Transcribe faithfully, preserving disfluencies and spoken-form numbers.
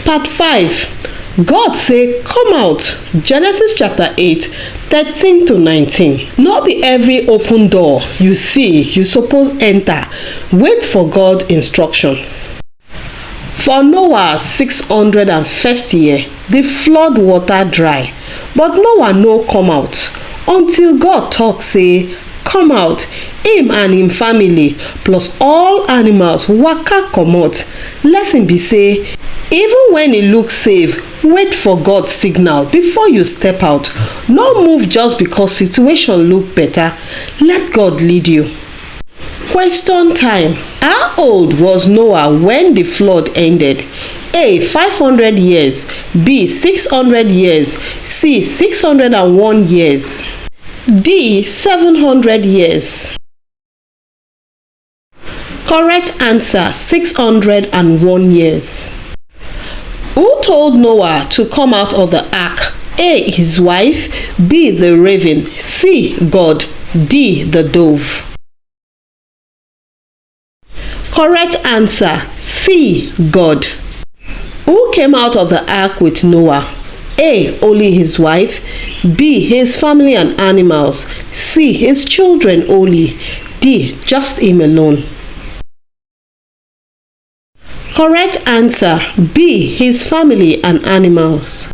Part five. God say, "Come out." Genesis chapter eight, thirteen to nineteen. No be every open door you see you suppose enter. Wait for God instruction. For Noah six hundred and first year, the flood water dry, but Noah no come out until God talk say, "Come out, him and him family, plus all animals waka comot." Lesson be say, even when e look safe, wait for God signal before you step out. No move just because situation look better. Let God lead you. Question time. How old was Noah when the flood ended? A, five hundred years. B, six hundred years. C, six hundred and one years. D, seven hundred years. Correct answer, six hundred and one years. Who told Noah to come out of the ark? A, his wife. B, the raven. C, God. D, the dove. Correct answer, C, God. Who came out of the ark with Noah? A, only his wife. B, his family and animals. C, his children only. D, just him alone. Correct answer, B, his family and animals.